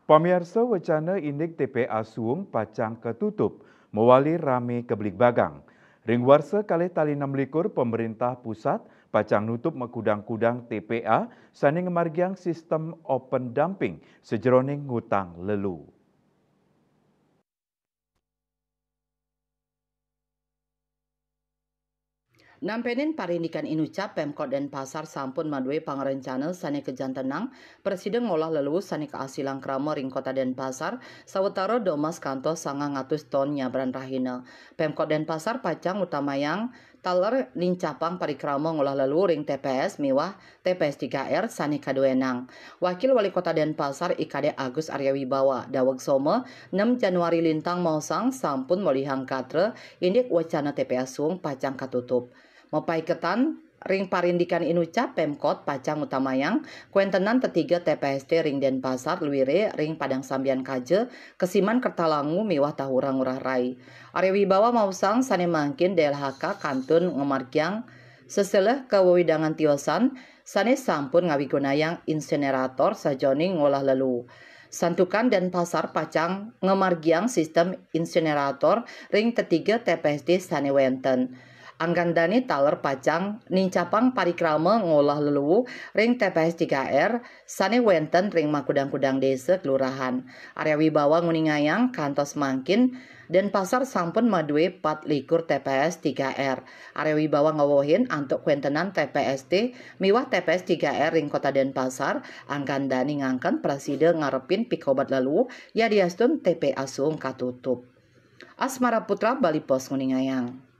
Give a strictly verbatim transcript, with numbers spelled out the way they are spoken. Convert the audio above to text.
Pamiarsa, wacana indik T P A suung pacang katutup, mawali ramé kabligbagang. Ring warsa kalih tali enam likur, pemerintah pusat pacang nutup makudang-kudang T P A sané ngamargiang sistem open dumping sajeroning ngutang lelu. Nampénin parindikan inucap, Pemkot Denpasar sampun madué pangrencana sané kajantenang prasida ngolah lelu sané kaasilang krama ring Kota Denpasar, sawatara domas kantos sangang atus ton nyabran rahina. Pemkot Denpasar pacang ngutamayang taler nincapang parikrama ngolah lelu ring T P S miwah T P S tiga R sané kaduénang. Wakil Wali Kota Denpasar, I Kadek Agus Arya Wibawa, daweg Soma, enam Januari lintang maosang sampun molihang gatra indik wacana T P A suung pacang katutup. Mapaiketan ring parindikan inucap, Pemkot pacang ngutamayang kawéntenan tetiga T P S T ring Denpasar Luire, ring Padang Sambian Kaja, Kesiman Kertalangu miwah Tahura Ngurah Rai. Arya Wibawa maosang sané mangkin D L H K kantun ngamargiang seseleh kawewidangan tiosan sané sampun ngawigunayang insinerator sajeroning ngolah lelu. Santukan Denpasar pacang ngamargiang sistem insinerator ring tetiga T P S T sané wénten. Anggandani taler pacang nincapang parikrama ngolah lelu ring T P S tiga R sané wénten ring makudang-kudang désa kelurahan. Arya Wibawa nguningayang kantos mangkin Denpasar sampun madué pat likur T P S tiga R. Arya Wibawa ngawehin antuk kawéntenan T P S T miwah T P S tiga R ring Kota Denpasar, anggandani ngangken prasida ngarepin pikobat lelu yadiastun T P A suung katutup. Asmara Putra, Bali Post, nguningayang.